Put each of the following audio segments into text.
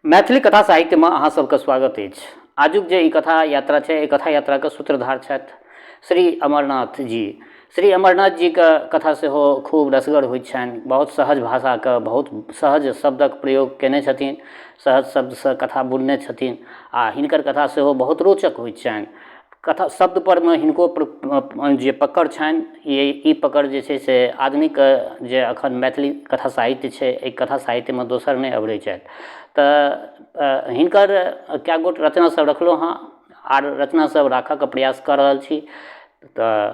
मैथिली कथा साहित्यमे अहाँ सबके स्वागत अछि। आजुक जे ई कथा यात्रा छै, एहि कथा यात्राके सूत्रधार छथि श्री अमरनाथ जी। श्री अमरनाथ जीके कथा सेहो खूब रसगर होइत छनि। बहुत सहज भाषाके बहुत सहज शब्दक प्रयोग कयने छथिन, सहज शब्दसँ कथा बुनने छथिन आ हिनकर कथा सेहो बहुत रोचक होइत छनि। कथा शब्दपरमे हिनको जे पकड़ छनि, ई पकड़ जे छै से आधुनिक जे एखन मैथिली कथा साहित्य छै, एहि कथा साहित्यमे दोसर नहि अभरै छथि। तऽ हिनकर कए गोट रचना सब रखलहुँ हँ आर रचना सब राखऽके प्रयास कऽ रहल छी। तऽ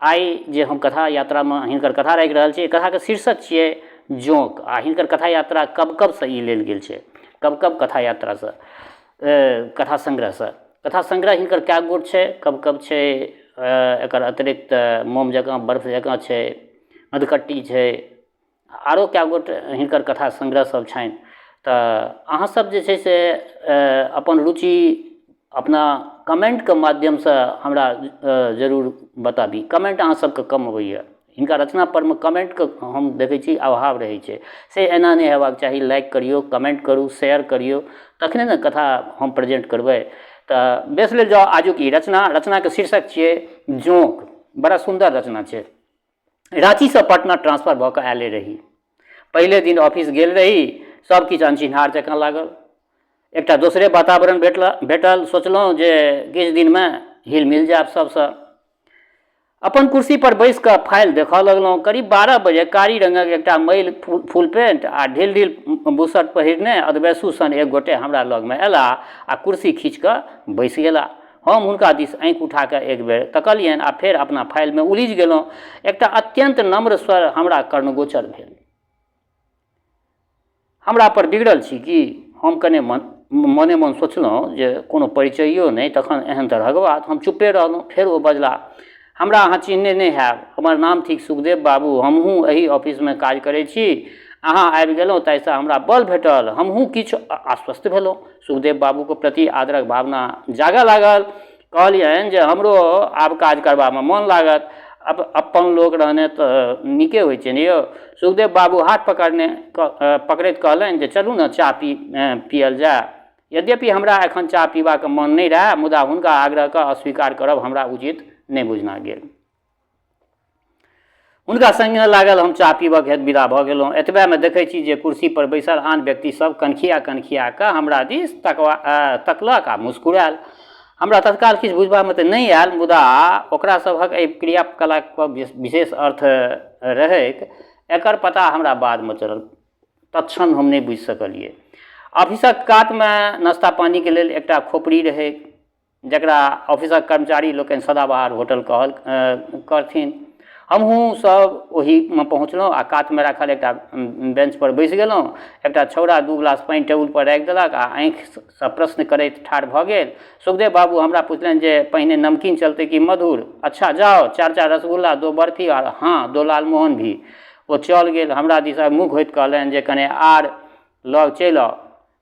आइ जे हम कथा यात्रामे हिनकर कथा राखि रहल छी, कथाके शीर्षक छियै जोंक आ हिनकर कथा यात्रा कब कबसँ ई लेल गेल छै, कब कब कथा यात्रासँ, कथा संग्रहसँ। कथा संग्रह हिनकर कए गोट छै, कब कब छै, एकर अतिरिक्त मोम जकाँ बर्फ जकाँ छै, मधुकट्टी छै, आरो कए गोट हिनकर कथा संग्रह सब छनि। तऽ अहाँ सब जे छै से अपन रुचि अपना कमेन्टके माध्यमसँ हमरा जरूर बताबी। कमेन्ट अहाँ सबके कम अबैया, हिनका रचना परमे कमेन्टके हम देखै छी अभाव रहै छै, से एना नहि हेबाक चाही। लाइक करियौ, कमेन्ट करू, शेयर करियौ, तखने ने कथा हम प्रेजेन्ट करबै। तऽ बेस लेल जाउ आजुक ई रचना, रचनाके शीर्षक छियै जोंक। बड़ा सुन्दर रचना छै। राँचीसँ पटना ट्रांसफर भऽ कऽ आयले रही। पहिले दिन ऑफिस गेल रही, सब किछु अनचिन्हार जकाँ लागल। एकटा दोसरे वातावरण भेटल। सोचलहुँ जे किछु दिनमे हिल मिल जायब सबसँ। अपन कुर्सी पर बैस कऽ फाइल देखऽ लगलहुँ। करीब 12 बजे कारी रंगक एकटा मैल फुल पेंट आ ढील ढील बुशर्ट पहिरने अधवयसू सन एक गोटे हमरा लगमे अयलाह आ कुर्सी खींच कऽ बैस गेलाह। हम हुनका दिस आँखि उठा कऽ एक बेर तकलियनि आ फेर अपना फाइलमे उलझि गेलहुँ। एकटा अत्यन्त नम्र स्वर हमरा कर्णगोचर भेल। हमरा पर बिगड़ल छी की? हम कने मने मन सोचलहुँ जे कोनो परिचयो नहि तखन एहन तरहक बात। हम चुप्पे रहलहुँ। फेर ओ बजलाह, हमरा अहाँ चिन्हने नहि हैब। हमर नाम थिक सुखदेव बाबू। हमहूँ एहि ऑफिसमे काज करैत छी। अहाँ आबि गेलहुँ ताहिसँ हमरा बल भेटल। हमहूँ किछु आश्वस्त भेलहुँ। सुखदेव बाबूक प्रति आदरक भावना जागऽ लागल। कहलियनि जे हमरो आब काज करबामे मोन लागत। अपन लोक रहने तऽ नीके होइ छै ने यौ। सुखदेव बाबू हाथ पकड़ैत कहलनि जे चलू ने चाह पियल जाय। यद्यपि हमरा एखन चाह पीबाक मन नहि रहए, मुदा हुनका आग्रहकेँ अस्वीकार करब हमरा उचित नहि बुझना गेल। हुनका संगे लागल हम चाह पीबक हेतु विदा भऽ गेलहुँ। एतबेमे देखै छी जे कुर्सीपर बैसल आन व्यक्ति सभ कनखिया कनखिया कऽ हमरा दिस तकलक आ मुस्कुरायल। हमरा तत्काल किछु बुझबामे तऽ नहि आयल, मुदा ओकरा सभक एहि क्रियाकलापक विशेष अर्थ रहैक, एकर पता हमरा बादमे चलल। तत्क्षण हम नहि बुझि सकलियै। ऑफिसक कातमे नाश्ता पानीके लेल एकटा खोपड़ी रहै, जकरा ऑफिसक कर्मचारी लोकनि सदाबहार होटल कहल करथिन। हमहूँ सब ओहिमे पहुँचलहुँ आ कातमे राखल एकटा बेंच पर बैसि गेलहुँ। एकटा छौड़ा 2 गिलास पानि टेबुल पर राखि देलक आ आँखिसँ प्रश्न करैत ठाढ़ भऽ गेल। सुखदेव बाबू हमरा पुछलनि जे पहिने नमकीन चलतै कि मधुर? अच्छा जाओ, 4-4 रसगुल्ला, 2 बर्फी आ हँ 2 लालमोहन भी। ओ चल गेल। हमरा दिस अभिमुख होइत कहलनि जे कने आर लग चलि आउ।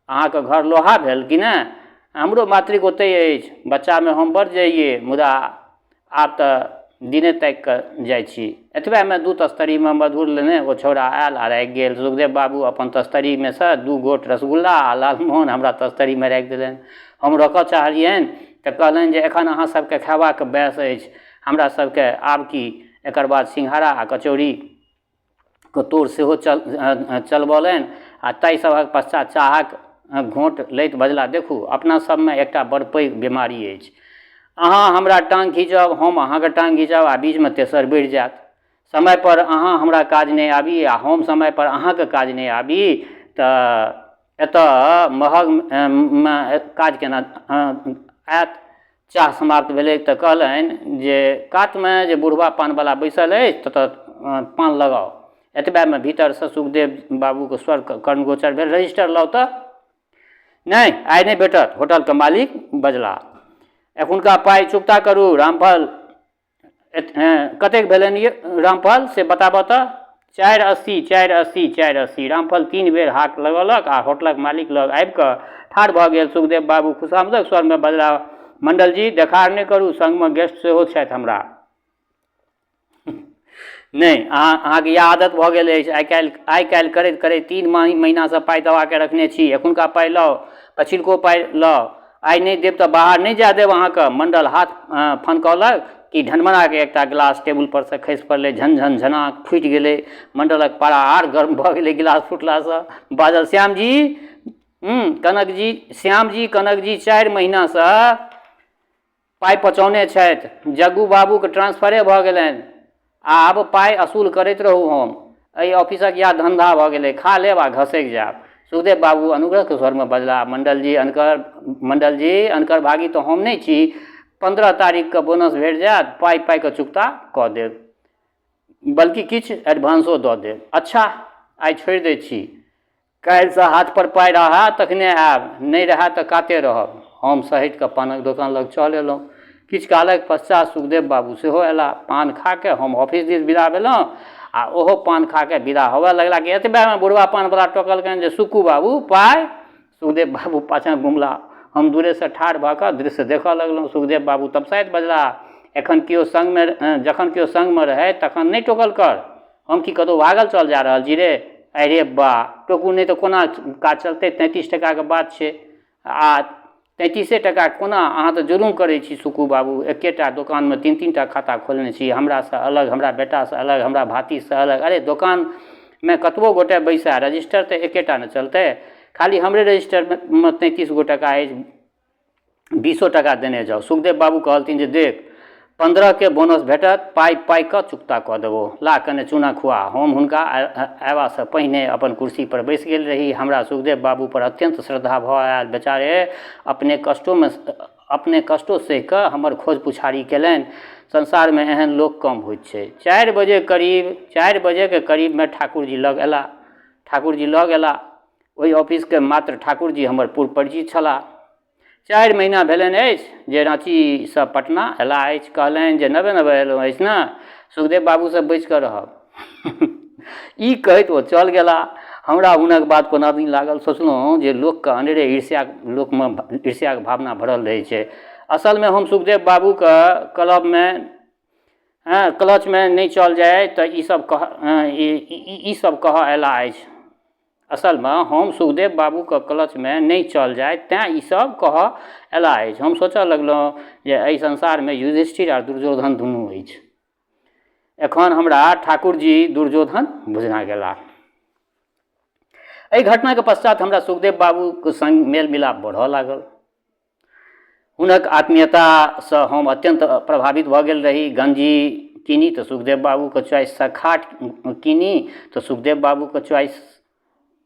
अहाँके घर लोहा भेल कि ने? हमरो मातृक ओतहि अछि। बच्चामे हम बड़ जइयै, मुदा आब तऽ दिने ताकि कऽ जाइ छी। एतबेमे 2 तस्तरीमे मधुर लेने ओ छौड़ा आयल आ राखि गेल। सुखदेव बाबू अपन तस्तरीमे सँ 2 गोट रसगुल्ला आ लालमोहन हमरा तस्तरीमे राखि देलनि। हम रोकऽ चाहलियनि तऽ कहलनि जे एखन अहाँ सभके खयबाक बयस अछि, हमरा सभके आब की? एकर बाद सिंघाड़ा आ कचौड़ी के तोड़ सेहो चलबौलनि आ ताहि सभक पश्चात चाहक घोंट लैत बजला, देखू, अपना सभमे एकटा बड़ पैघ बीमारी अछि। अहाँ हमरा टाँग घीचब, हम अहाँके टाँग घीचब आ बीचमे तेसर बढ़ि जायत। समय पर अहाँ हमरा काज नहि आबी आ हम समय पर अहाँके काज नहि आबी तऽ एतऽ महगमे काज केना आयत? चाह समाप्त भेलै तऽ कहलनि जे कातमे जे बुढ़बा पानवला बैसल अछि ततऽ पान लगाउ। एतबेमे भीतरसँ सुखदेव बाबूके स्वर कर्णगोचर भेल, रजिस्टर लाउ तऽ। नहि, आइ नहि भेटत, होटलके मालिक बजलाह। एखुनका पाइ चुकता करू रामफल। कतेक भेलनि रामफल से बताबऽ तऽ। 4.80, 4.80, 4.80। रामफल 3 बेर हाक लगौलक आ होटलक मालिक लग आबि कऽ ठाढ़ भऽ गेल। सुखदेव बाबू खुशामदक स्वरमे बजलाह, मण्डलजी, देखार नहि करू, संगमे गेस्ट सेहो छथि हमरा। नहि, अहाँके इएह आदत भऽ गेल अछि। आइ काल्हि आइ काल्हि करैत करैत 3 महीनासँ पाइ दबाके रखने छी। एखुनका पाइ लाउ, पछिलको पाइ लाउ। आइ नहि देब तऽ बाहर नहि जाय देब अहाँके। मण्डल हाथ फनकौलक कि ढनमनाके एकटा गिलास टेबुलपर सँ खसि पड़लै। झन झन झनाक फूटि गेलै। मण्डलक पारा आर गर्म भऽ गेलै गिलास फुटलासँ। बाजल, श्यामजी, कनकजी, श्यामजी, कनकजी 4 महीनासँ पाइ पचौने छथि। जग्गू बाबूके ट्रांसफरे भऽ गेलनि। आब पाइ असूल करैत रहू। हम एहि ऑफिसक इएह धन्धा भऽ गेलै, खा लेब आ घसकि जायब। सुखदेव बाबू अनुग्रहके स्वरमे बजलाह, मण्डलजी, अनकर मण्डलजी, अनकर भागी तऽ हम नहि छी। 15 तारीखके बोनस भेट जायत, पाइ पाइके चुकता कऽ देब, बल्कि किछु एडवांसो दऽ देब। अच्छा, आइ छोड़ि दै छी। काल्हिसँ हाथपर पाइ रहए तखने आयब, नहि रहए तऽ काते रहब। हम सहटि कऽ पानक दोकान लग चल अयलहुँ। किछु कालक पश्चात सुखदेव बाबू सेहो अयलाह। पान खा कऽ हम ऑफिस दिस विदा भेलहुँ आ ओहो पान खा कऽ विदा होबय लगला कि एतबेमे बुढ़बा पानवला टोकलकनि जे सुक्कू बाबू, पाइ? सुखदेव बाबू पाछाँ घुमला। हम दूरेसँ ठाढ़ भऽ कऽ दृश्य देखऽ लगलहुँ। सुखदेव बाबू तमसाइत बजलाह, एखन केओ सङ्गमे जखन केओ सङ्गमे रहय तखन नहि टोकल कर। हम की कतहु भागल चल जा रहल छी रे? अरे बा, टोकू नहि तऽ कोना काज चलतै? 33 टाकाके बात छै आ 33 टाका कोना? अहाँ तऽ जुलुम करै छी सुकू बाबू। एकेटा दोकानमे 3-3 टा खाता खोलने छी। हमरासँ अलग, हमरा बेटासँ अलग, हमरा भातिजसँ अलग। अरे दोकानमे कतबो गोटे बैसए, रजिस्टर तऽ एकेटा ने चलतै। खाली हमरे रजिस्टरमे 33 गो टाका अछि। 20 टाका देने जाउ। सुखदेव बाबू कहलथिन जे देख, 15के बोनस भेटत, पाइ पाइके चुकता कऽ देबौ। ला कने चूना खुआ। हम हुनका अयबासँ पहिने अपन कुर्सीपर बैसि गेल रही। हमरा सुखदेव बाबूपर अत्यन्त श्रद्धा भऽ आयल। बेचारे अपने कष्टो सहि कऽ हमर खोज पुछारी केलनि। संसारमे एहन लोक कम होइत छै। 4 बजेके करीबमे ठाकुरजी लग अयलाह। ठाकुरजी लग अयलाह। ओहि ऑफिसके मात्र ठाकुरजी हमर पूर्व परिचित छलाह। 4 महीना भेलनि अछि जे राँचीसँ पटना अयलाह अछि। कहलनि जे नवे नवे अयलहुँ अछि ने, सुखदेव बाबूसँ बचिकऽ रहब। ई कहैत ओ चल गेलाह। हमरा हुनक बात कोना दिन लागल। सोचलहुँ जे लोकके अनेरे ईर्ष्या, लोकमे ईर्ष्याके भावना भरल रहै छै। असलमे हम सुखदेव बाबूके क्लबमे क्लचमे नहि चल जाइ तऽ ईसब कहऽ अयलाह अछि। असलमे हम सुखदेव बाबूके क्लचमे नहि चल जाइ तेँ ईसब कहऽ अयलाह अछि। हम सोचऽ लगलहुँ जे एहि संसारमे युधिष्ठिर आओर दुर्योधन दुनू अछि। एखन हमरा ठाकुरजी दुर्योधन बुझना गेलाह। एहि घटनाके पश्चात हमरा सुखदेव बाबूके सङ्ग मेल मिलाप बढ़ऽ लागल। हुनक आत्मीयतासँ हम अत्यन्त प्रभावित भऽ गेल रही। गञ्जी कीनी तऽ सुखदेव बाबूके च्वाइससँ, खाट कीनी तऽ सुखदेव बाबूके च्वाइस।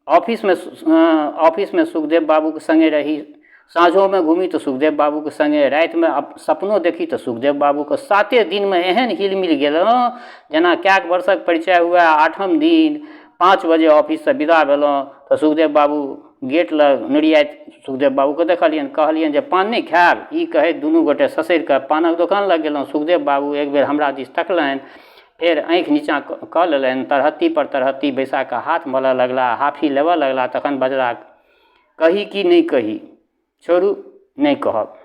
ऑफिसमे सुखदेव बाबूके सङ्गे रही, साँझोमे घूमी तऽ सुखदेव बाबूके सङ्गे, रातिमे सपनो देखी तऽ सुखदेव बाबूके। 7 दिनमे एहन हिल मिल गेलहुँ जेना कएक वर्षक परिचय हुए। 8म दिन 5 बजे ऑफिससँ विदा भेलहुँ तऽ सुखदेव बाबू गेट लग नुरियाइत सुखदेव बाबूके देखलियनि। कहलियनि जे पान नहि खायब? ई कहैत दुनू गोटे ससरि कऽ पानक दोकान लग गेलहुँ। सुखदेव बाबू एक बेर हमरा दिस तकलनि, फेर आँखि नीचाँ कऽ लेलनि। तरहत्थी पर तरहत्थी बैसा कऽ हाथ मलऽ लगलाह, हाफी लेबऽ लगलाह। तखन बजलाह, कही कि नहि कही? छोड़ू, नहि कहब।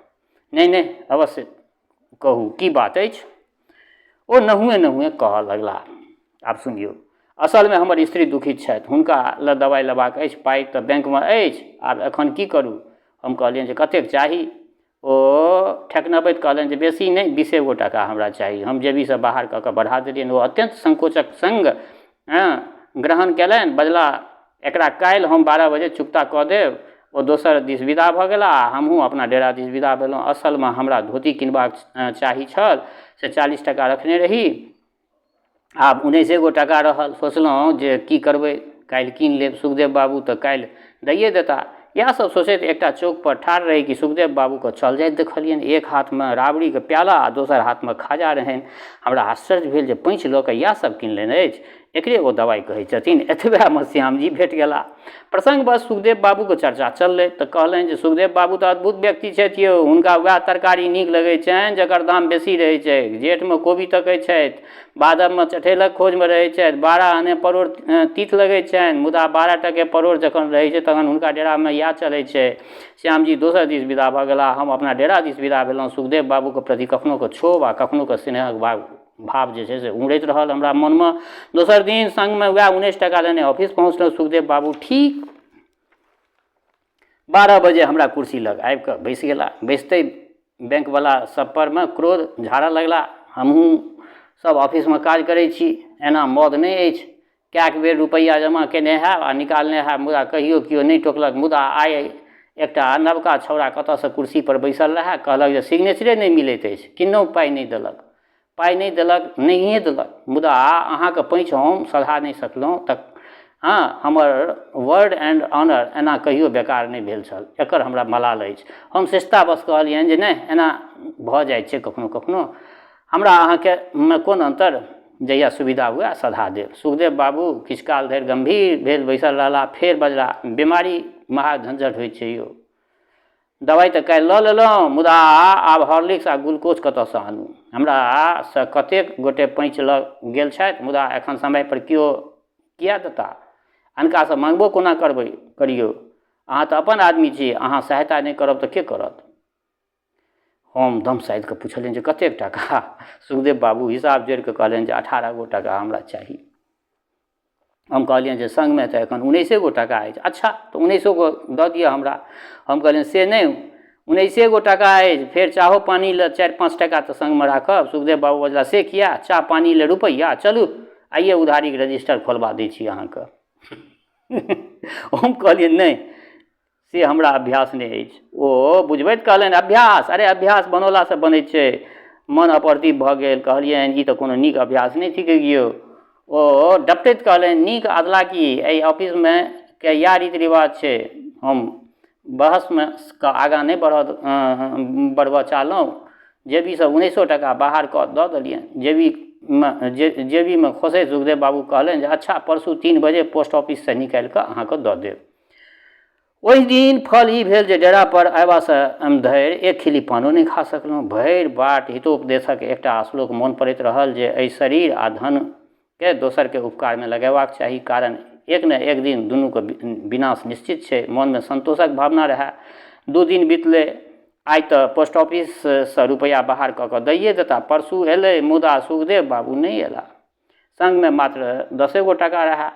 नहि नहि, अवश्य कहू, की बात अछि? ओ नहुए नहुए कहऽ लगलाह, आब सुनियौ, असलमे हमर स्त्री दुखित छथि, हुनका लए दबाइ लेबाक अछि, पाइ तऽ बैंकमे अछि, आब एखन की करू? हम कहलियनि जे कतेक चाही? ओ ठेकनबैत कहलनि जे बेसी नहि, 20 गो टाका हमरा चाही। हम जेबीसँ बाहर कऽ कऽ बढ़ा देलियनि। ओ अत्यन्त संकोचक सङ्ग ग्रहण कयलनि। बजलाह, एकरा काल्हि हम 12 बजे चुकता कऽ देब। ओ दोसर दिस विदा भऽ गेलाह आ हमहूँ अपना डेरा दिस विदा भेलहुँ। असलमे हमरा धोती किनबाक चाही छल, से 40 टाका रखने रही, आब 19 गो टाका रहल। सोचलहुँ जे की करबै, काल्हि कीन लेब, सुखदेव बाबू तऽ काल्हि दैए देता। इएह सब सोचैत एकटा चौकपर ठाढ़ रही कि सुखदेव बाबूके चल जाइत देखलियनि। एक हाथमे राबड़ीके प्याला आ दोसर हाथमे खाजा रहनि। हमरा आश्चर्य भेल जे पैँच लऽ कऽ इएह सब किनलनि अछि, एकरे ओ दवाइ कहै छथिन। एतबेमे श्यामजी भेट गेला। प्रसङ्गवश सुखदेव बाबूके चर्चा चललै तऽ कहलनि जे सुखदेव बाबू तऽ अद्भुत व्यक्ति छथि यौ, हुनका वएह तरकारी नीक लगै छनि जकर दाम बेसी रहै छै। जेठमे कोबी तकै छथि, भादवमे चठैलक खोजमे रहै छथि, 12 आने परोड़ तीत लगै छनि, मुदा 12 टके परोड़ जखन रहै छै तखन हुनका डेरामे इएह चलै छै। श्यामजी दोसर दिस विदा भऽ गेलाह, हम अपना डेरा दिस विदा भेलहुँ। सुखदेव बाबूके प्रति कखनो कऽ क्षोभ आ कखनो कऽ स्नेहक भाव भाव जे छै से उमड़ैत रहल हमरा मनमे। दोसर दिन सङ्गमे वएह 19 टाका लेने ऑफिस पहुँचलहुँ। सुखदेव बाबू ठीक 12 बजे हमरा कुर्सी लग आबि कऽ बैसि गेला। बैसिते बैंकवला सब परमे क्रोध झाड़ऽ लगला। हमहूँ सब ऑफिसमे काज करै छी, एना मौत नहि अछि। कएक बेर रुपैआ जमा केने हैब आ निकालने हैब, मुदा कहियो केओ नहि टोकलक। मुदा आइ एकटा नवका छौड़ा कतऽसँ कुर्सीपर बैसल रहए, कहलक जे सिग्नेचरे नहि मिलैत अछि, किन्नहुँ पाइ नहि देलक। पाइ नहि देलक, नहिए देलक, मुदा अहाँके पैँच हम सधा नहि सकलहुँ। तऽ हँ, हमर वर्ड एंड ऑनर एना कहियो बेकार नहि भेल छल, एकर हमरा मलाल अछि। हम शिष्टतावश कहलियनि जे नहि, एना भऽ जाइ छै कखनो कखनो, हमरा अहाँके मे कोन अन्तर, जहिया सुविधा हुए सधा देब। सुखदेव बाबू किछु काल धरि गम्भीर भेल बैसल रहला, फेर बजला, बीमारी महा झंझट होइ छै यौ, दवाइ तऽ काल्हि लऽ लेलहुँ, मुदा आब हॉर्लिक्स आ ग्लूकोज कतऽसँ आनू? हमरासँ कतेक गोटे पैँच लऽ गेल छथि, मुदा एखन समयपर केओ किए देता? अनकासँ मङ्गबो कोना करबै करियौ? अहाँ तऽ अपन आदमी छी, अहाँ सहायता नहि करब तऽ के करत? हम दम साधि कऽ पुछलियनि जे कतेक टाका? सुखदेव बाबू हिसाब जोड़ि कऽ कहलनि जे 18 गो टाका हमरा चाही। हम कहलियनि जे सङ्गमे तऽ एखन 19 गो टाका अछि। अच्छा, तऽ 19 गो दऽ दिअ हमरा। हम कहलियनि से नहि, 19 गो टाका अछि, फेर चाहो पानी लए 4-5 टाका तऽ सङ्गमे राखब। सुखदेव बाबू बजला, से किया, चाह पानी लए रुपैआ? चलू आइए उधारीके रजिस्टर खोलबा दै छी अहाँके। हम कहलियनि नहि, से हमरा अभ्यास नहि अछि। ओ बुझबैत कहलनि, अभ्यास? अरे अभ्यास बनौलासँ बनै छै। मन अपरदीप भऽ गेल। कहलियनि, ई तऽ कोनो नीक अभ्यास नहि थिक यौ। ओ डपटैत कहलनि, नीक अधला की, एहि ऑफिसमे के इएह रीति रिवाज छै। हम बहसमे कऽ आगाँ नहि बढ़बऽ चाहलहुँ। जेबीसँ 19 टाका बाहर कऽ दऽ देलियनि। जेबीमे खोसैत सुखदेव बाबू कहलनि जे अच्छा, परसू 3 बजे पोस्ट ऑफिससँ निकालि कऽ अहाँके दऽ देब। ओहि दिन फल ई भेल जे डेरापर अयबासँ धरि एक खिल्ली पानो नहि खा सकलहुँ। भरि बाट हितोपदेशक एकटा श्लोक मोन पड़ैत रहल जे एहि शरीर आ धनके दोसरके उपकारमे लगेबाक चाही, कारण एक ने एक दिन दुनूके विनाश निश्चित छै। मोनमे सन्तोषक भावना रहए। 2 दिन बितलै। आइ तऽ पोस्ट ऑफिससँ रुपैआ बाहर कऽ कऽ दैए देता। परसू एलै, मुदा सुखदेव बाबू नहि अयला। सङ्गमे मात्र 10 गो टाका रहए।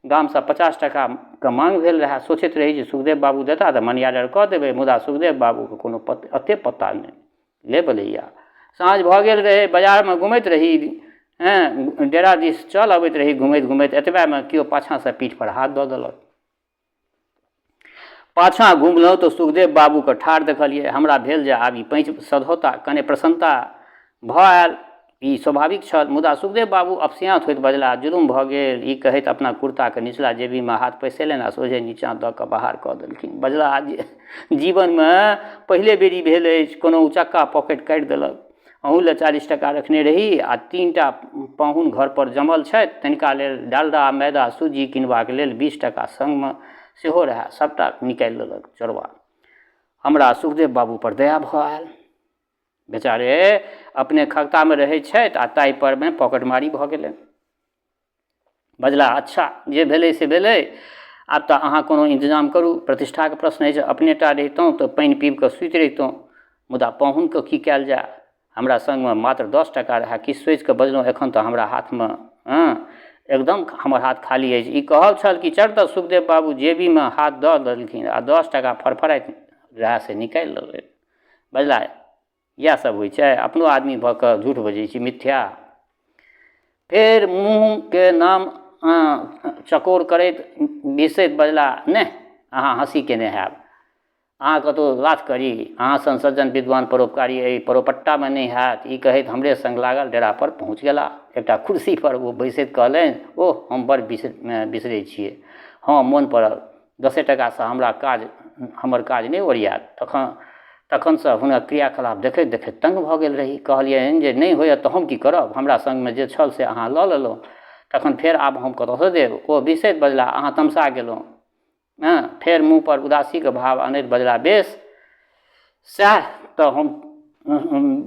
गामसँ 50 टाकाके माँग भेल रहए। सोचैत रही जे सुखदेव बाबू देता तऽ मनी ऑर्डर कऽ देबै, मुदा सुखदेव बाबूके कोनो अते पत्ता नहि। ले बलैया, साँझ भऽ गेल रहै, बाजारमे घुमैत रही, हँ, डेरा दिस चल अबैत रही घुमैत घुमैत, एतबेमे केओ पाछाँसँ पीठपर हाथ दऽ देलक। पाछाँ घुमलहुँ तऽ सुखदेव बाबूके ठाढ़ देखलियै। हमरा भेल जे आब ई पैँच सधौता। कने प्रसन्नता भऽ आयल, ई स्वाभाविक छल। मुदा सुखदेव बाबू अपसियाँत होइत बजलाह, जुलुम भऽ गेल। ई कहैत अपना कुर्ताके निचला जेबीमे हाथ पैसेलनि आ सोझे नीचाँ दऽ कऽ बाहर कऽ देलखिन। बजलाह जे जीवनमे पहिले बेरी भेल अछि, कोनो उचक्का पॉकेट काटि देलक। अहूँ लए 40 टाका रखने रही आ 3टा पाहुन घरपर जमल छथि, तनिका लेल डालडा, मैदा, सूजी किनबाक लेल 20 टाका सङ्गमे सेहो रहए, सभटा निकालि लेलक चोरबा। हमरा सुखदेव बाबूपर दया भऽ आयल। बेचारे अपने खगतामे रहै छथि आ ताहि परमे पॉकेटमारी भऽ गेलनि। बजला, अच्छा, जे भेलै से भेलै, आब तऽ अहाँ कोनो इन्तजाम करू, प्रतिष्ठाके प्रश्न अछि। अपने टा रहितहुँ तऽ पानि पीबि कऽ सुति रहितहुँ, मुदा पाहुनके की कयल जाय? हमरा सङ्गमे मात्र 10 टाका रहए। किछु सोचि कऽ बजलहुँ, एखन तऽ हमरा हाथमे हँ एकदम हमर हाथ खाली अछि। ई कहब छल कि चट दऽ सुखदेव बाबू जेबीमे हाथ दऽ देलखिन आ 10 टाका फड़फड़ाइत रहए से निकालि लेलनि। बजला, इएह सब होइ छै, अपनो आदमी भऽ कऽ झूठ बजै छी, मिथ्या। फेर मुँहके नाम चकोर करैत बिसैत बजला, नहि, अहाँ हँसी केने हैब, अहाँ कतहु लाथ करी, अहाँ सन सज्जन विद्वान परोपकारी एहि परोपट्टामे नहि हैत। ई कहैत हमरे सङ्ग लागल डेरापर पहुँच गेला। एकटा कुर्सीपर ओ बैसैत कहलनि, ओह, हम बड़ बिसरै छियै। हँ, मोन पड़ल, 10 टाकासँ हमरा काज हमर काज नहि ओरियाएत। तखनसँ हुनक क्रियाकलाप देखैत देखैत तङ्ग भऽ गेल रही। कहलियनि जे नहि होइए तऽ हम की करब, हमरा सङ्गमे जे छल से अहाँ लऽ लेलहुँ, तखन फेर आब हम कतऽसँ देब? ओ बिसैत बजला, अहाँ तमसा गेलहुँ। हँ, फेर मुँहपर उदासीके भाव अनैत बजला, बेस सएह तऽ हम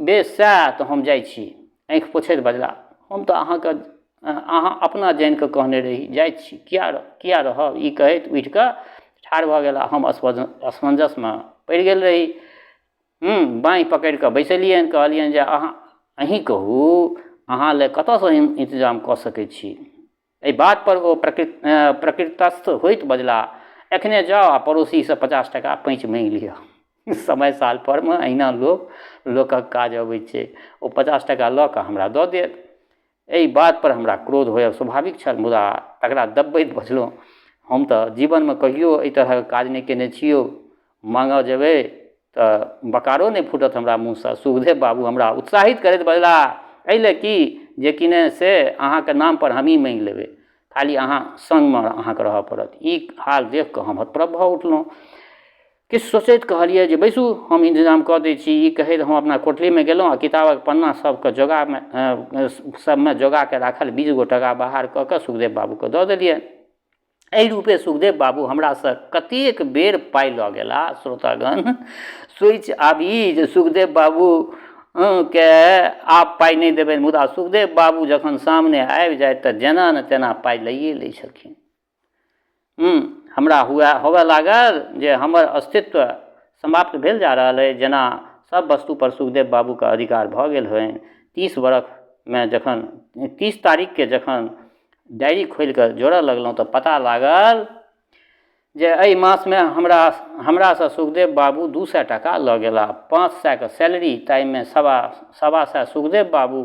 बेस सएह तऽ हम जाइ छी। आँखि पोछैत बजला, हम तऽ अहाँके अहाँ अपना जानि कऽ कहने रही, जाइ छी, किया किया रहब? ई कहैत उठि कऽ ठाढ़ भऽ गेला। हम असमंजसमे पड़ि गेल रही। बाँहि पकड़ि कऽ बैसेलियनि, कहलियनि जे अहाँ अहीँ कहू, अहाँ लए कतऽसँ इन्तजाम कऽ सकै छी? एहि बातपर ओ प्रकृतस्थ होइत बजलाह, एखने जाउ आ पड़ोसीसँ 50 टाका पैँच माँगि लिअ। समय साल परमे अहिना लोक लोकक काज अबै छै। ओ 50 टाका लऽ कऽ हमरा दऽ देत। एहि बातपर हमरा क्रोध होयब स्वाभाविक छल, मुदा तकरा दबबैत बजलहुँ, हम तऽ जीवनमे कहियो एहि तरहक काज नहि केने छी यौ। माँगऽ जेबै तऽ बकारो नहि फूटत हमरा मुँहसँ। सुखदेव बाबू हमरा उत्साहित करैत बजलाह, एहि लए की जे किने से अहाँके नामपर हमहीँ माँगि लेबै, खाली अहाँ सङ्गमे अहाँके रहऽ पड़त। ई हाल देखि कऽ हम हतप्रभ भऽ उठलहुँ। किछु सोचैत कहलियै जे बैसू, हम इन्तजाम कऽ दै छी। ई कहैत हम अपना कोठलीमे गेलहुँ आ किताबक पन्ना सभके जोगामे सभमे जोगाके राखल 20 गो टाका बाहर कऽ कऽ सुखदेव बाबूके दऽ देलियनि। एहि रूपे सुखदेव बाबू हमरासँ कतेक बेर पाइ लऽ गेला। श्रोतागण, सोचि आबी जे सुखदेव बाबू के आब पाइ नहि देबनि, मुदा सुखदेव बाबू जखन सामने आबि जाथि तऽ जेना ने तेना पाइ लैए लै छलखिन। हमरा हुए होबऽ लागल जे हमर अस्तित्व समाप्त भेल जा रहल अछि, जेना सब वस्तुपर सुखदेव बाबूके अधिकार भऽ गेल होइन। 30 बरखमे जखन 30 तारीखके जखन डायरी खोलिकऽ जोड़ऽ लगलहुँ तऽ पता लागल जे एहि मासमे हमरासँ सुखदेव बाबू 200 टाका लऽ गेला। 500के सैलरी, ताहिमे 125 सुखदेव बाबू,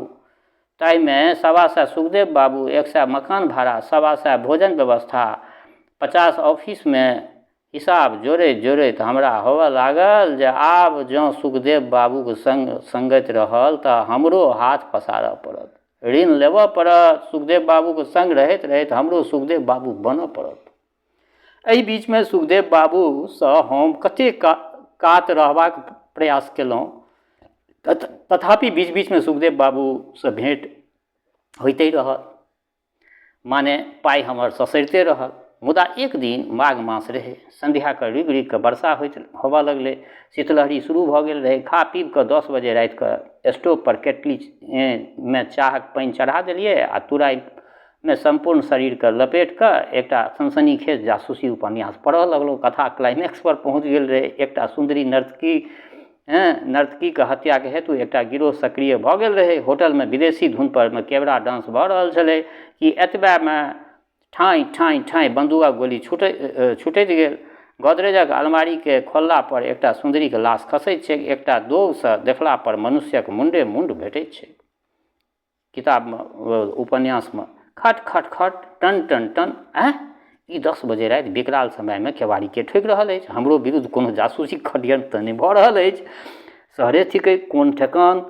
ताहिमे 125 सुखदेव बाबू, 100 मकान भाड़ा, 125 भोजन व्यवस्था, 50 ऑफिसमे हिसाब जोड़ैत जोड़ैत हमरा होबऽ लागल जे आब जँ सुखदेव बाबूक सङ्ग सङ्गति रहल तऽ हमरो हाथ पसारऽ पड़त, ऋण लेबऽ पड़त, सुखदेव बाबूक सङ्ग रहैत रहैत हमरो सुखदेव बाबू बनऽ पड़त। एहि बीचमे सुखदेव बाबूसँ हम कतेक कात रहबाक प्रयास केलहुँ, तथापि बीच बीचमे सुखदेव बाबूसँ भेँट होइते रहल, माने पाइ हमर ससरिते रहल। मुदा एक दिन माघ मास रहै, सन्ध्याके रुकि रुकि कऽ वर्षा होबऽ लगलै, शीतलहरी शुरू भऽ गेल रहै। खा पीब कऽ 10 बजे रातिके स्टोवपर केटलीमे चाहक पानि चढ़ा देलियै आ तुराइमे सम्पूर्ण शरीरके लपेट कऽ एकटा सनसनीखेज जासूसी उपन्यास पढ़ऽ लगलहुँ। कथा क्लाइमेक्सपर पहुँच गेल रहै। एकटा सुन्दरी नर्तकीके हत्याके हेतु एकटा गिरोह सक्रिय भऽ गेल रहै। होटलमे विदेशी धुन परमे केबरा डांस भऽ रहल छलै कि एतबेमे ठाँइ ठाँइ ठाँइ बन्दूकक गोली छुटैत गेल। गोदरेजक अलमारीके खोलला पर एकटा सुन्दरीके लाश खसैत छैक। एकटा दोगसँ देखला पर मनुष्यक मुण्डे मुण्ड भेटैत छैक। किताबमे, उपन्यासमे खट खट खट टन टन टन। आँय, ई 10 बजे राति विकराल समयमे केवाड़ीके ठोकि रहल अछि? हमरो विरुद्ध कोनो जासूसी षड्यंत्र तऽ नहि भऽ रहल अछि? शहरे थिकै, कोन ठेकान।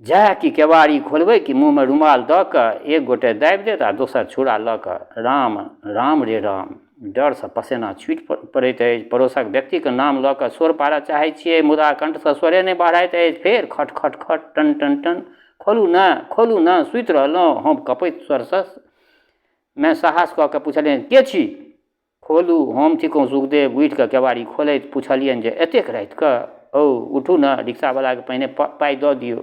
जाय कि केवाड़ी खोलबै कि मुँहमे रुमाल दऽ कऽ एक गोटे दाबि देत आ दोसर छुरा लऽ कऽ। राम राम रे राम, डरसँ पसेना छूटि पड़ैत अछि। पड़ोसक व्यक्तिके नाम लऽ कऽ शोर पारऽ चाहै छियै, मुदा कण्ठसँ स्वरे नहि बहराइत अछि। फेर खट खट खट टन टन टन। खोलू ने, खोलू ने, सुति रहलहुँ। हम कँपैत स्वरसँ मे साहस कऽ कऽ पुछलियनि, के छी? खोलू, हम थिकहुँ सुखदेव। उठि कऽ केबाड़ी खोलैत पुछलियनि जे एतेक रातिकऽ? हौ, उठू ने, रिक्शावलाके पहिने पाइ दऽ दियौ।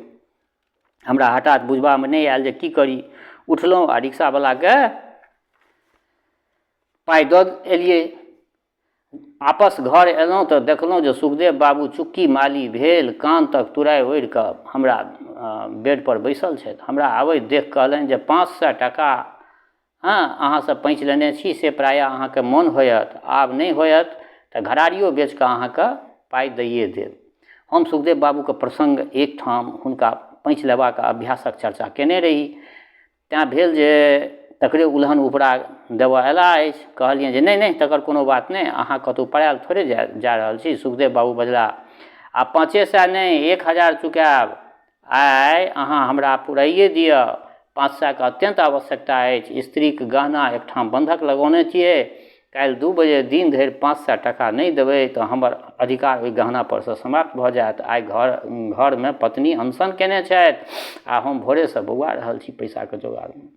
हमरा हठात बुझबामे नहि आयल जे की करी। उठलहुँ आ रिक्शावलाके पाइ दऽ एलियै। आपस घर एलहुँ तऽ देखलहुँ जे सुखदेव बाबू चुक्की माली भेल कान तक तुराइ ओढ़ि कऽ हमरा बेडपर बैसल छथि। हमरा आबैत देख कहलनि जे 500 टाका हँ अहाँसँ पैँच लेने छी से प्रायः अहाँके मोन होयत, आब नहि होयत तऽ घरारियो बेच कऽ अहाँके पाइ दैये देब। हम सुखदेव बाबूके प्रसङ्ग एकठाम हुनका पैँच लेबाक अभ्यासक चर्चा केने रही, तेँ भेल जे तकरे उलहन उपरा देबऽ अयलाह अछि। कहलियनि जे नहि नहि, तकर कोनो बात नहि, अहाँ कतहु पड़ायल थोड़े जा रहल छी। सुखदेव बाबू बजलाह, आब 500 नहि, 1000 चुकायब, आइ अहाँ हमरा पुराइए दिअ, 500के अत्यन्त आवश्यकता अछि, स्त्रीक गहना एकठाम बन्धक लगौने छियै, काल्हि 2 बजे दिन धरि 500 टाका नहि देबै तऽ हमर अधिकार ओहि गहना परसँ समाप्त भऽ जायत। आइ घरमे पत्नी अनशन केने छथि आ हम भोरेसँ बौआ रहल छी पैसाके जोगाड़मे।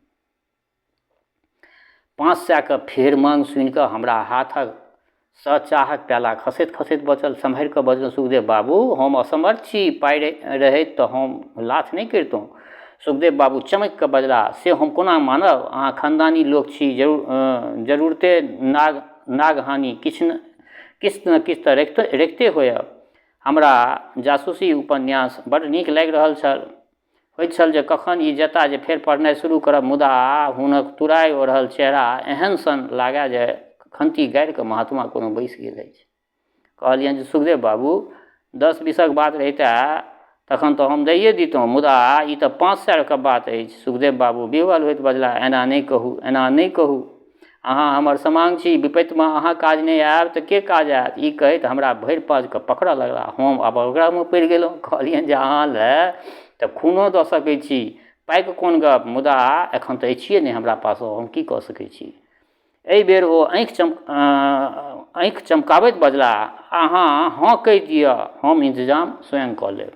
500के फेर माँग सुनिकऽ हमरा हाथक सँ चाहक प्याला खसैत खसैत बचल। सम्हरि कऽ बजलहुँ, सुखदेव बाबू, हम असमर्थ छी, पाइ रहैत तऽ हम लाथ नहि करितहुँ। सुखदेव बाबू चमकि कऽ बजलाह, से हम कोना मानब? अहाँ खानदानी लोक छी, जरूरते नागहानि किछु ने किछु तऽ रखिते होयब। हमरा जासूसी उपन्यास बड्ड नीक लागि रहल छल। होइत छल जे कखन ई जेता जे फेर पढ़नाइ शुरू करब, मुदा हुनक तुराइ ओढ़ल चेहरा एहन सन लागए जे खंती गाड़ि कऽ महात्मा कोनो बैसि गेल अछि। कहलियनि जे सुखदेव बाबू, दस बीसक बात रहितए तखन तऽ हम दैए दितहुँ, मुदा ई तऽ 500 के बात अछि। सुखदेव बाबू विह्वल होइत बजलाह, एना नहि कहू, एना नहि कहू। अहाँ हमर समांग छी, विपत्तिमे अहाँ काज नहि आयब तऽ के काज आयत? ई कहैत हमरा भरि पाँज कऽ पकड़ऽ लगलाह। हम अवग्रहमे पड़ि गेलहुँ। कहलियनि जे अहाँ लए तऽ खूनो दऽ सकै छी, पाइके कोन गप, मुदा एखन तऽ अछिए नहि हमरा पास, हम की कऽ सकै छी? एहि बेर ओ आँखि चमकाबैत बजलाह, अहाँ हँ कहि दिअ, हम इन्तजाम स्वयं कऽ लेब।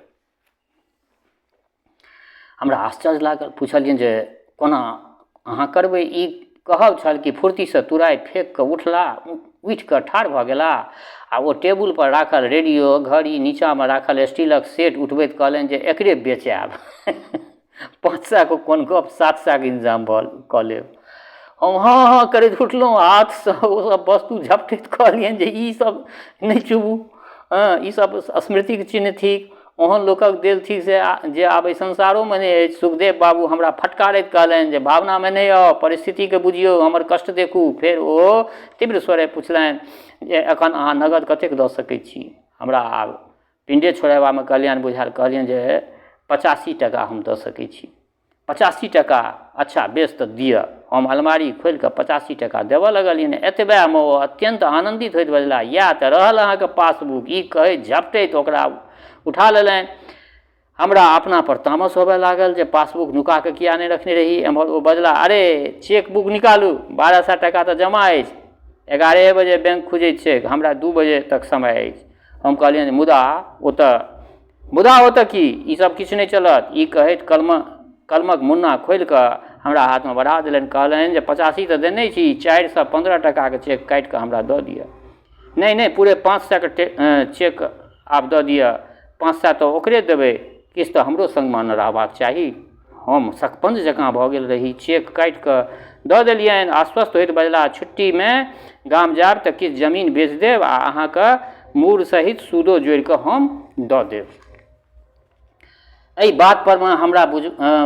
हमरा आश्चर्य लागल, पुछलियनि जे कोना अहाँ करबै? ई कहब छल कि फुर्तीसँ तुराइ फेकि कऽ उठलाह, उठि कऽ ठाढ़ भऽ गेलाह आ ओ टेबुलपर राखल रेडियो, घड़ी, नीचाँमे राखल स्टीलक सेट उठबैत कहलनि जे एकरे बेच आयब। 500के कोन गप, 700के इन्तजाम भऽ कऽ लेब। हम हँ हँ करैत उठलहुँ, हाथसँ ओ सब वस्तु झपटैत कहलियनि जे ई सब नहि छुबू, हँ ई सब स्मृतिके चिन्ह थिक, ओहन लोकक देल थिक से जे आब एहि संसारोमे नहि अछि। सुखदेव बाबू हमरा फटकारैत कहलनि जे भावनामे नहि आउ, परिस्थितिके बुझियौ, हमर कष्ट देखू। फेर ओ तीव्र स्वरे पुछलनि जे एखन अहाँ नगद कतेक दऽ सकै छी? हमरा आब पिण्डे छोड़ेबामे कल्याण बुझायल, कहलियनि जे 85 टाका हम दऽ सकै छी। 85 टाका? अच्छा बेस, तऽ दिअ। हम अलमारी खोलि कऽ 85 टाका देबऽ लगलियनि। एतबेमे ओ अत्यन्त आनन्दित होइत बजलाह, इएह तऽ रहल अहाँके पासबुक। ई कहैत झपटैत ओकरा उठा लेलनि। हमरा अपना पर तामस होबय लागल जे पासबुक नुका कऽ किया नहि रखने रही। एम्हर ओ बजलाह, अरे चेक बुक निकालू, 1200 टाका तऽ जमा अछि। 11 बजे बैंक खुजैत छैक, हमरा 2 बजे तक समय अछि। हम कहलियनि, मुदा ओतऽ मुदा ओतऽ की? ई सब किछु नहि चलत। ई कहैत कलमक मुन्ना खोलि कऽ हमरा हाथमे बढ़ा देलनि। कहलनि जे 85 तऽ देने छी, 415 टाकाके चेक काटि कऽ हमरा दऽ दिअ। नहि नहि, पूरे 500के चेक आब दऽ दिअ। 500 तऽ ओकरे देबै, किछु तऽ हमरो सङ्गमे ने रहबाक चाही। हम सकपञ्ज जकाँ भऽ गेल रही। चेक काटि कऽ दऽ देलियनि। आश्वस्त होइत बजलाह, छुट्टीमे गाम जायब तऽ किछु जमीन बेच देब आ अहाँके मूर सहित सूदो जोड़ि कऽ हम दऽ देब। एहि बात परमे हमरा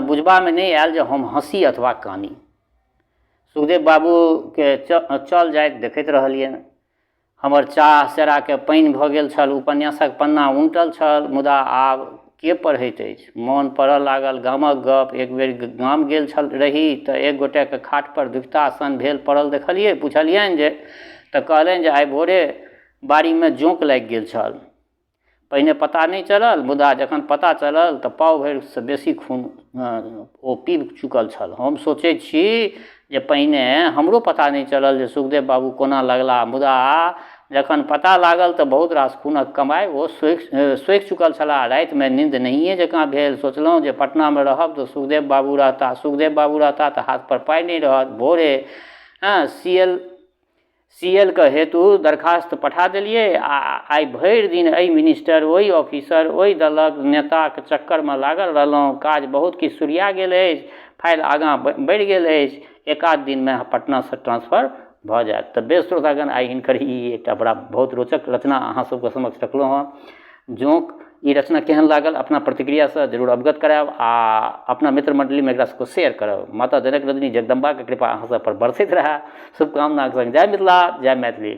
बुझबामे नहि आयल जे हम हँसी अथवा कानी। सुखदेव बाबूके चल जाइत देखैत रहलियनि। हमर चाह सेराके पानि भऽ गेल छल, उपन्यासक पन्ना उनटल छल, मुदा आब के पढ़ैत अछि? मोन पड़ऽ लागल गामक गप। एक बेर गाम गेल छल रही तऽ एक गोटेके खाटपर दुखिता सन भेल पड़ल देखलियै। पुछलियनि जे तऽ कहलनि जे आइ भोरे बाड़ीमे जोंक लागि गेल छल। पहिने पता नहि चलल, मुदा जखन पता चलल तऽ पाव भरिसँ बेसी खून ओ पीब चुकल छल। हम सोचै छी जे पहिने हमरो पता नहि चलल जे सुखदेव बाबू कोना लगलाह, मुदा जखन पता लागल तऽ बहुत रास खूनक कमाइ ओ सोखि चुकल छलाह। रातिमे निन्द नहिए जकाँ भेल। सोचलहुँ जे पटनामे रहब तऽ सुखदेव बाबू रहताह, सुखदेव बाबू रहताह तऽ हाथपर पाइ नहि रहत। भोरे सी एल सी एल के हेतु दरखास्त पठा देलियै आ आइ भरि दिन एहि मिनिस्टर, ओहि ऑफिसर, ओहि दलक नेताक चक्करमे लागल रहलहुँ। काज बहुत किछु सुरिया गेल अछि, फाइल आगाँ बढ़ि गेल अछि। एकाध दिनमे पटनासँ ट्रांसफर भऽ जायत। तऽ बेस श्रोतागण, आइ हिनकर ई एकटा बड़ा बहुत रोचक रचना अहाँ सबके समक्ष रखलहुँ हँ। जोंक ई रचना केहन लागल, अपना प्रतिक्रियासँ जरूर अवगत करायब आ अपना मित्र मण्डलीमे एकरा सबके शेयर करब। माता जनक रजनी जगदम्बाके कृपा अहाँ सब पर बरसैत रहए, शुभकामनाके संग जय मिथिला, जय मैथिली।